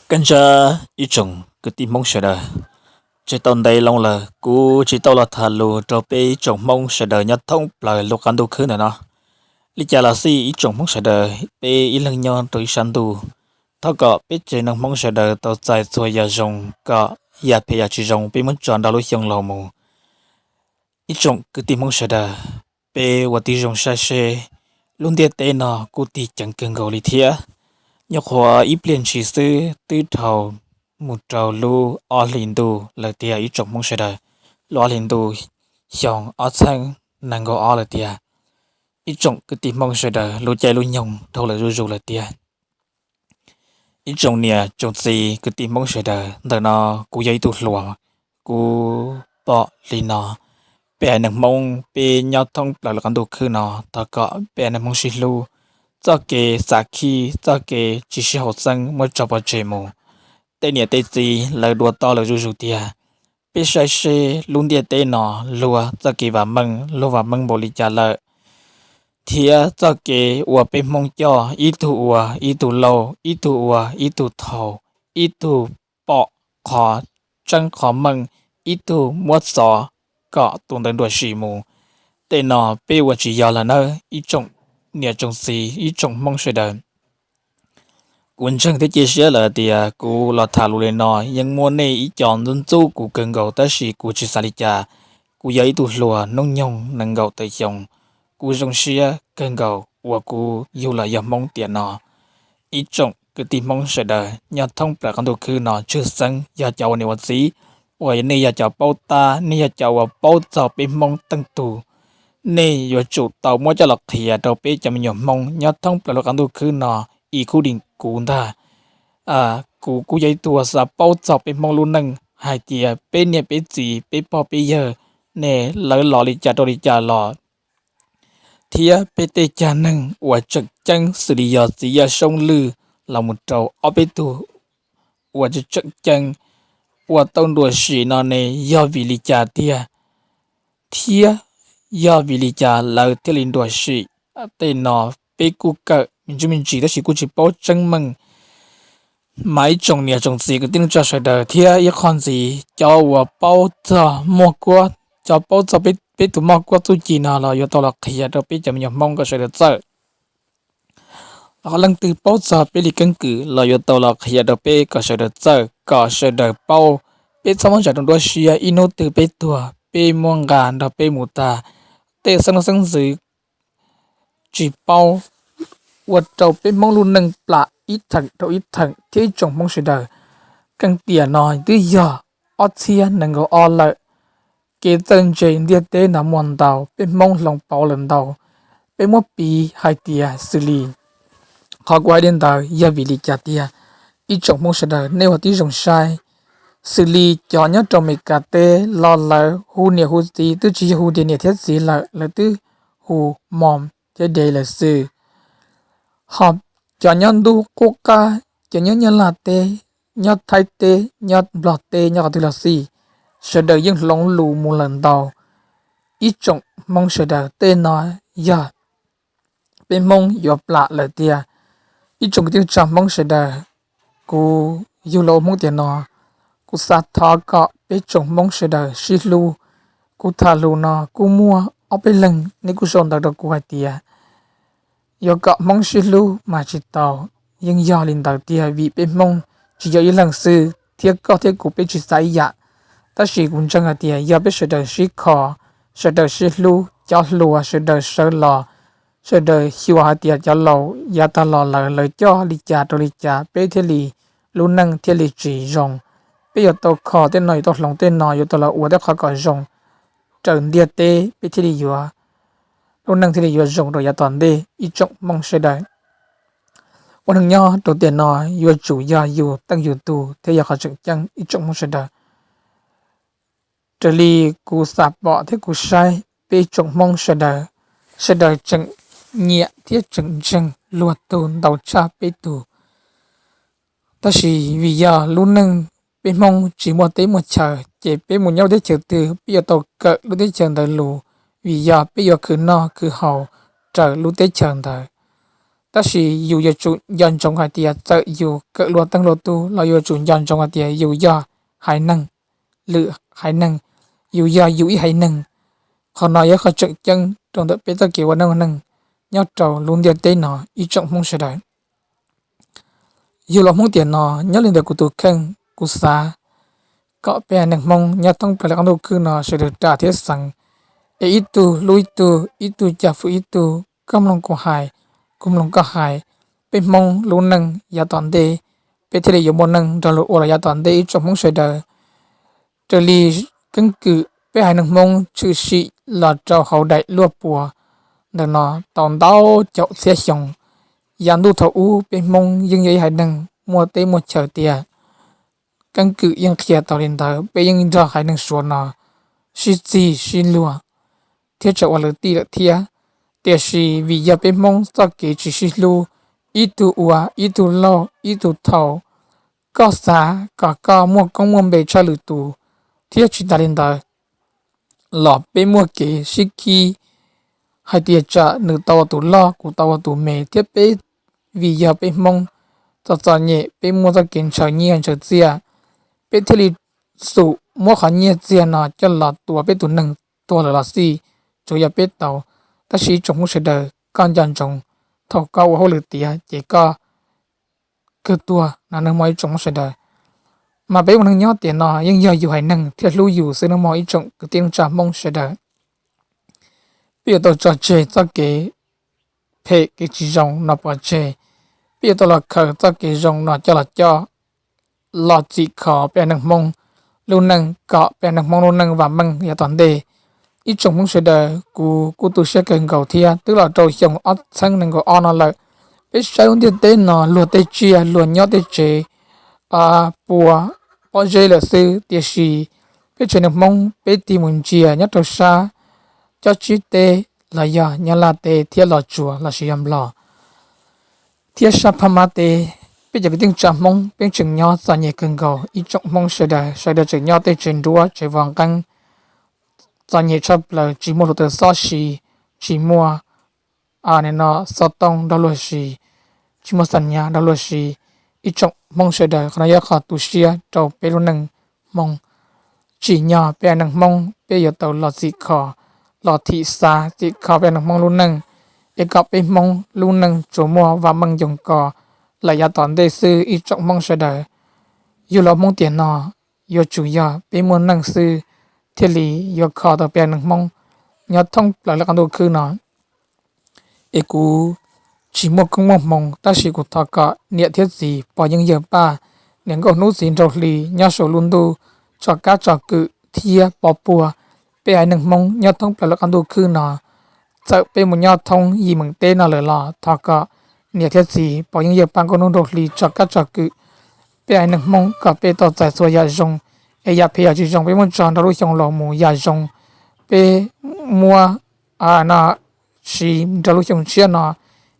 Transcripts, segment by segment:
Kab ntsab ib tsoom kwv tij Hmoob sawv daws, tsis tau ntev loo lawm kuv tsis tau los tham lus rau peb ib tsoom Hmoob sawv daws nyob thoob plaws lub qab ntuj khwb ntawm no. Li cas los xij ib tsoom Hmoob sawv daws, peb ib leeg nyob rau ib sab ntuj, thov kom peb tsev neeg Hmoob sawv daws tau txais txhua yam zoo, kom yam phem yam tsis zoo peb muab tso nrog lub xyoo laus mus. Ib tsoom kwv tij Hmoob sawv daws, peb ua tib zoo saib seb, lub ntiaj teb no kuj tig ceev kawg nkaus li thiab. Nyuam qhuav ib pliag ntshis xwb twb dhau mus rau lub ob hlis ntuj lawm tiag ib tsoom Hmoob sawv daws. Lub ob hlis ntuj xyoo ob txhiab nees nkaum ob lawm tiag. Ib tsoom kwv tij Hmoob sawv daws, lub caij lub nyoog dhau lawm zuj zus lawm tiag. Ib tsoom niam tsoom txiv kwv tij Hmoob sawv daws, ntawm no kuv yog ib tug hluas, kuv pom li no, peb haiv neeg Hmoob peb nyob thoob plaws lub qab ntuj khwb no, thov kom peb haiv neeg Hmoob sib hlub, txoj kev xav khib, txoj kev tsis sib haum xeeb muab tso pov tseg mus. Tej niam tej txiv lawv dua toj lawm zuj zus tiag. Peb saib seb lub ntiaj teb no luag txoj kev vam meej, luag vam meej npaum li cas lawm, thiab txoj kev uas peb Hmoob coj, ib tug ua ib tug lauj, ib tug ua ib tug thaum, ib tug pom qhov tseeb qhov meej, ib tug muab xov kom tus ntawd nruam sim mus. Tej no peb ua tsis yog lawm nawb ib tsoom niam tsoom txiv, ib tsoom Hmoob sawv daws. Kuv ntseeg thiab cia siab lawm tias kuv los tham lus li no yeej muaj nej ib co ntxub ntxub kuv kawg nkaus, tab sis kuv tsis xav li cas. Kuv yog ib tug hluas hnub nyoog nees nkaum tawm xyoo, kuv zoo siab kawg nkaus uas kuv yug los yog Hmoob tiam no. Ib tsoom kwv tij Hmoob sawv daws nyob thoob plaws qab ntuj khwb no, tshwj xeeb yog cov ua niam ua txiv, uas nej yog cov paub tab, nej yog cov uas paub txog peb Hmoob teej tug, nej yuav tsum tau muab coj los qhia rau peb cov me nyuam Hmoob nyob thoob plaws lub qab ntuj khwb no ib khub dim kuv ntag. Kuv kuj yog ib tug uas xav paub txog peb Hmoob lub neej hais tias peb niam peb txiv peb pog peb yawg ne, lawv los li cas rau li cas los, thiab peb tej cag neeg uas tseem ceeb xws li yog txiv Yaj Soob Lwj los mus rau ob peb tug uas tseem ceeb uas tau nruam sim no ne yog vim li cas tiag, thiab yog vim li cas lawv thiaj li nruam sim. Tej no peb kuj kawm me ntsis me ntsis tab sis kuj tsis paub tseeb meej. Mas ib tsoom niam tsoom txiv kwv tij neej tsa sawv daws, thiab ib qho ntxiv cov uas paub txog moj kuab, cov paub txog peb tus moj kuab txuj ci no los yuav tau los qhia rau peb cov me nyuam Hmoob kom sawv daws txawj. Qhov leej twg paub txog peb li keeb kwm los yuav tau los qhia rau peb kom sawv daws txawj, kom sawv daws paub. Peb txhob muab ntsaim rau nruab siab, ib hnub twg peb tuag peb muab nqa nrog peb mus tag. Tej xeeb leej xeeb ntxwv tsis paub, ua rau peb Hmoob lub neej plam ib theem rau ib theem thiab ib tsoom Hmoob sawv daws. Keej tiam no twb yog ob txhiab nees nkaum ob lawm, kev txawj ntse ntiaj teb no muaj ntau, peb Hmoob hloov pauv lawm ntau. Peb muab piv hais tias xws li qhov kuv hais li ntawd yog vim li cas tiag, ib tsoom Hmoob sawv daws nej ua tib zoo saib. Xws li cov nyob rau Amelikas teb los lawv hu niam hu txiv twb tsis yog hu tias niam thiab txiv lawm, lawv twb hu mom thiab dad lawm xwb. Ho cov nyob ntuj qub qab, cov nyob Nyab Laj teb, nyob Thaib teb, nyob Nplog teb, nyob qhov twg los xij, sawv daws yeej hloov lus mus lawm ntau. Ib tsoom Hmoob sawv daws, tej no yog peb Hmoob yuav plam lawm tiag. Ib tsoom kwv tij neej tsa Hmoob sawv daws, kuv yug los ua Hmoob tiam no, kuv xav thov kom peb tsoom Hmoob sawv daws sib hlub. Kuv tham lus no kuj muaj ob peb leeg nej kuj sau ntawv rau kuv hais tias yuav kom Hmoob sib hlub mas tsis tau. Yeej yog li ntawd tiag, vim peb Hmoob tsis yog ib leeg xwb, thiab koj thiab kuv peb tsis xav ib yam. Tab sis kuv ntseeg hais tias yog peb sawv daws sib kho, sawv daws sib hlub, cov hluas sawv daws sawv los, sawv daws xyuas hais tias cov laus yav tag los lawm lawv coj li cas rau li cas, peb thiaj li lub neej thiaj li tsis zoo. Peb yuav tau kho tej no, yuav tau hloov tej no, yuav tau los ua tej qhov kom zoo raws ntiaj teb, peb thiaj li yuav, lub neej thiaj li yuav zoo rau yav tom ntej. Ib tsoom Hmoob sawv daws, ua neeg nyob rau tiam no yuav tsum yog yus teej yus tug thiaj yog qhov tseem ceeb, ib tsoom Hmoob sawv daws. Raws li kuv xav pom thiab kuv saib, peb tsoom Hmoob sawv daws, sawv daws tseem nyiam thiab tseem ntseeg luag tug ntau tshaj peb tug. Tab sis vim yog lub neej peb Hmoob tsis muaj teb muaj chaw, ces peb mus nyob lub teb chaws twg peb yuav tau kawm lub teb chaws ntawd lus, vim yog peb yuav khwv noj khwv haus raws lub teb chaws ntawd. Tab sis yus yuav tsum nco ntsoov hais tias txawm yus kawm luag teej luag tug los yuav tsum nco ntsoov hais tias yus yog haiv neeg, lwm haiv neeg, yus yog yus ib haiv neeg. Qhov no yog qhov tseem ceeb rau ntawm peb txoj kev ua neej neeg nyob rau lub ntiaj teb no ib tsoom Hmoob sawv daws. Yug los Hmoob tiam no, nyob li ntawm kuv tus kheej, kuv xav kom peb haiv neeg Hmoob nyob thoob plaws lub qab ntuj khwb no sawv daws ras thiab xeev, es ib tug hlub ib tug, ib tug cam fwm ib tug, koj mloog kuv hais, kuv mloog koj hais, peb Hmoob lub neej yav tom ntej, peb thiaj li yuav muaj neej nrog luag ua los yav tom ntej ib tsoom Hmoob sawv daws. Raws li keeb kwm peb haiv neeg Hmoob tshwm sim los rau hauv daim luaj puas ntawm no tau ntau caum txhiab xyoo, yav ntuj thaum ub peb Hmoob yeej yog ib haiv neeg muaj teb muaj chaw tiag. Keeb kwm yeej qhia tau li ntawd, peb yeej nrog haiv neeg Suav no sib txig sib luag thiab tseem ua lawv tij lawm thiab. Tiam sis vim yog peb Hmoob txoj kev tsis sib hlub, ib tug ua ib tug laug ib tug thau, koj xav kom koj muaj koob muaj npe tshaj lwm tus, thiab tsis tas li ntawd los peb muaj kev sib khib hais tias tsam nws tau ua tus loj kuv tau ua tus me, thiab peb, vim yog peb Hmoob txom txom nyem, peb muaj txoj kev ntshaw nyiaj ntshaw txiaj, peb thiaj li xum muab qhov nyiaj txiag no coj los tua peb tus neeg tuag lawm los xij, tsuas yog peb tau. Tab sis ib tsoom Hmoob sawv daws, koj nco ntsoov, thaum koj ua hauj lwm tiav ces koj kawg tuag no nawb mog ib tsoom Hmoob sawv daws. Mas peb ua neeg nyob tiam no yeej yog yus haiv neeg thiaj hlub yus xwb nawb mog ib tsoom kwv tij neej tsa Hmoob sawv daws. Peb yuav tau tso tseg txoj kev phem kev tsis zoo no pov tseg, peb yuav tau los khaws txoj kev zoo no coj los coj, los txhim kho peb haiv neeg Hmoob lub neej kom peb haiv neeg Hmoob lub neej vam meej yav tom ntej. Ib tsoom Hmoob sawv daws, kuv kuj tu siab kawg nkaus thiab twb los rau xyoo ob txhiab nees nkaum ob no lawm. Peb saib lub ntiaj teb no luag tej tsiaj luag nyob tej tsev pua pob zeb lawm xwb, tiam sis peb tsev neeg Hmoob peb tig mus ntsia nyob rau sab cob tsib teb los yog Nyab Laj teb thiab Los Tsuas lossis yog Nplog thiab sab Phab Mab teb, peb cov kwv tij neej tsa Hmoob peb tseem nyob txom nyem kawg nkaus ib tsoom Hmoob sawv daws. Sawv daws tseem nyob tej tsev nruab tsev vov nqeeb, txom nyem tshaj plaws, tsis muaj hluav taws xob si, tsis muaj no xov tooj nrog luag si, tsis muaj xam nyas nrog luag si. Ib tsoom Hmoob sawv daws, qhov no yog qhov tu siab rau peb lub neej Hmoob. Tsim nyog peb haiv neeg Hmoob peb yuav tau los txhim kho, los thim xav txhim kho peb haiv neeg Hmoob lub neej, es kom peb Hmoob lub neej tsuas muaj vam meej yoo ko lawm yav tom ntej xwb ib tsoom Hmoob sawv daws. Yug los Hmoob tiam no yuav tsum yog peb muaj neej xwb thiaj li yuav kho tau peb haiv neeg Hmoob nyob thoob plaws lub qab ntuj khwb no. Es kuv tsis muaj koob muaj hmoov, tab sis kuv thov kom niam thiab txiv pog yeej yawg paj, niam nkauj hnub txiv nraug hli nyob saum lub ntuj tso kab tso kwm thiab pov puag peb haiv neeg Hmoob nyob thoob plaws lub qab ntuj khwb no. Txawm peb mus nyob thoob yim meem teb no lawm los thov kom niam thiab txiv pog yeej yawg paj nkauj hnub nraug hli tso kab tso kwm peb haiv neeg Hmoob kom peb tau txais txhua yam zoo, es yam phem yam tsis zoo peb muab tso nrog lub xyoo laus mus, yam zoo peb muab no siv nrog lub xyoo tshiab no,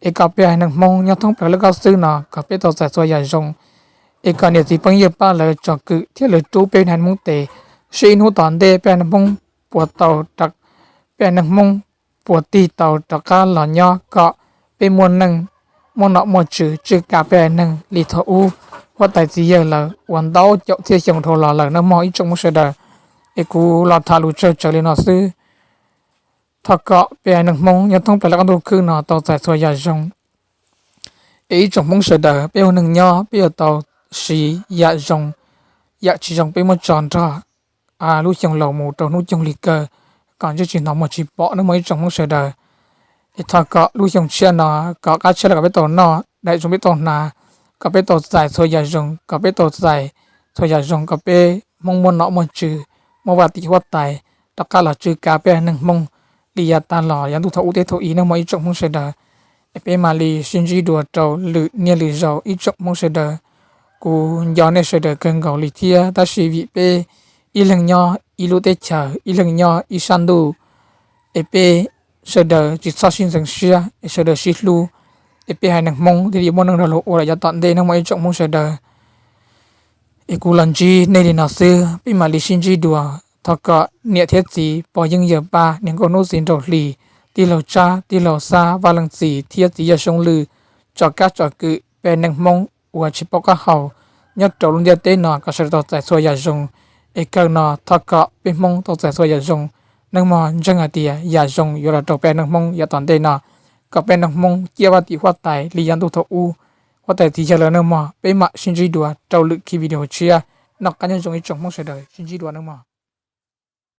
es kom peb haiv neeg Hmoob nyob thoob plaws lub qab xwb no kom peb tau txais txhua yam zoo, es kom niam txiv pog yeej yawg paj lawv tso kwm thiab lawv rub peb haiv neeg Hmoob tes, seb ib hnub tom ntej peb haiv neeg Hmoob puas tau, peb haiv neeg Hmoob puas tig tau rov qab los nyob kom peb muaj neej, muaj nom muaj tswv tswj kav peb haiv neeg li thaum ub huab tais txiv yawg lawv uas ntau caum txhiab xyoo dhau los lawm nawb mog ib tsoom Hmoob sawv daws. Es kuv los tham lus tsawg tsawg li no xwb. Thov kom peb haiv neeg Hmoob nyob thoob plaws lub qab ntuj khwb no tau txais txhua yam zoo. Es ib tsoom Hmoob sawv daws, peb ua neeg nyob peb yuav tau siv yam zoo, yam tsis zoo peb muab tso nrog lub xyoo laus mus rau hnub coog li kawg, kom ntsej tsis hnov muag tsis pom nawb mog ib tsoom Hmoob sawv daws. Es thov kom lub xyoo tshiab no kom qab tshiab los kom peb tau noj, daim zoo peb tau hnav, kom peb tau txais txhua yam zoo, kom peb tau txais txhua yam zoo, kom peb Hmoob muaj nom muaj tswv, muaj vaj tim huab tais rov qab los tswj kav peb haiv neeg Hmoob li yav tas los yav ntuj thaum ub teb thaum i nawb mog ib tsoom Hmoob sawv daws. Es peb mam li sib ntsib dua rau lwm niaj lwm zaus ib tsoom Hmoob sawv daws. Kuv nco nej sawv daws kawg nkaus li thiab, tab sis vim peb ib leeg nyob ib lub teb chaws, ib leeg nyob ib sab ntuj, es peb sawv daws tsis txhob sib ntxeev siab, es sawv daws sib hlub, es peb haiv neeg Hmoob thiaj li muaj neej nrog luag ua lawm yav tom ntej nawb mog ib tsoom Hmoob sawv daws. Es kuv los ntsib nej li no xwb, peb mam li sib ntsib dua. Thov kom niam thiab txiv pog yeej yawg paj, niam nkauj hnub txiv nraug hli, tij laug Tsab, tij laug Xab, Vaj Leej Txi thiab txiv yawg Soob Lwj tso kab tso kwm peb neeg Hmoob uas tsis paub qab hau nyob rau lub ntiaj teb no kom sawv daws tau txais txhua yam zoo. Es kawg no thov kom peb Hmoob tau txais txhua yam zoo. Neeg mog, ntseeg hais tias yam zoo yuav los rau peb neeg Hmoob yav tom ntej no, kom peb neeg Hmoob ciaj vaj tim huab tais li yav ntuj thaum ub. Huab tais txiv yawg lawv neeg mog, peb mam sib ntsib dua rau lwm khib video tshiab. Noj qab nyob zoo ib tsoom Hmoob sawv daws, sib ntsib dua neeg mog.